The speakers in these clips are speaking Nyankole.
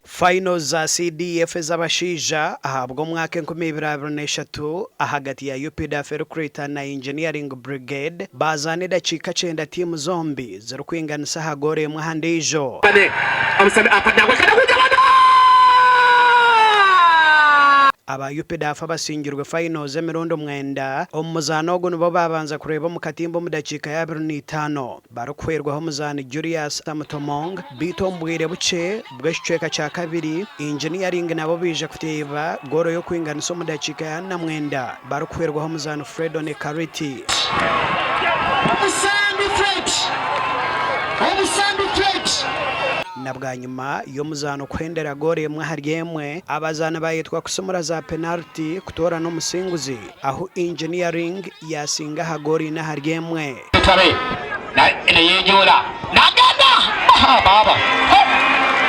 Finals za CDF ez'abashaija ahabw'omwaka 2023 ahagati ya UPDF erikureeta na Engineering Brigade baazaana edakiika kyenda tiimu zombi zirikwinganisa aha goolo emwe aha ndiijo. Aba UPDF abasingirwe finals emirundi mwenda omu muzaano ogu nibo baabanza kureeba omu katimba omu dakiika ya abiri na itaano. Barikuhwerwaho omuzaani Julius Amutomong beitu omu bwire bukye bw'ekicweka kya kabiri, Engineering nabo baija kuteeba goolo y'okwinganisa omu dakiika ya 49 barikuhwerwaho omuzaani Fredon Kariti. Omusambi Fred Omusambi Fred. Na bwanyima y'omuzaano kuhendera goolo emwe ahari emwe, abazaani bayetwa kusimura za penariti kutoorana omusinguzi ahu Engineering yaasinga aha goolo ina ahari emwe. Tutabe neyejoola nagenda aha baaba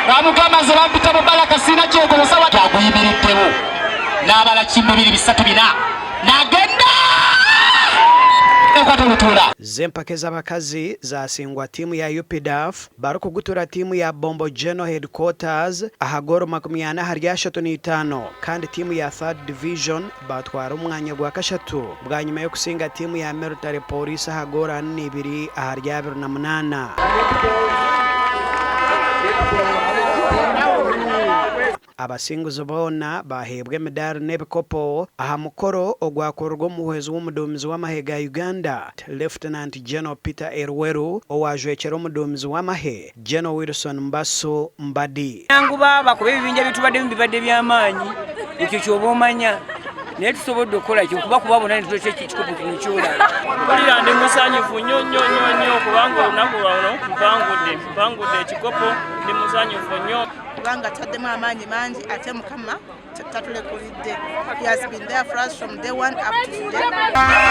Namugamba nze bampita Mubaraka sirina kyenkozesa wati aguyimiriddewo nabala kimu bibiri bisatu bina nagenda Ekwata olutuula. Z'empaka ez'abakazi zaasingwa tiimu ya UPDF barikugutura tiimu ya Bombo General Headquarters aha goolo 45 kandi tiimu ya Third Division Baatwara omwanya gwa kashatu bwanyima y'okusinga tiimu ya Military Police aha goolo ana na ibiri ahari 28. Abasinguzi boona baaheebwa emidaari n'ebikopo aha mukoro ogwakorerwa omuhwezi w'omuduumizi w'amahe ga Uganda, Lieutenant General Peter Elwelu owaajwekyera omuduumizi w'amahe, General Wilson Mbasu Mbadi. Ngu baaba kuba ebibinja byetubaddemu bibadde byamaanyi ekyo kyoba omanya naye tusobodde okukola ki okuba kuba bona netuleta ekikopo kino kyolaba. Mpulira ndi musanyufu nnyo nnyo nnyo nnyo kubanga olunaku lwano mpangudde mpangudde ekikopo ndi musanyufu nnyo. Kubanga ataddemu amaanyi mangi ate Mukama tatulekulidde. He has been there for us from day one up to today.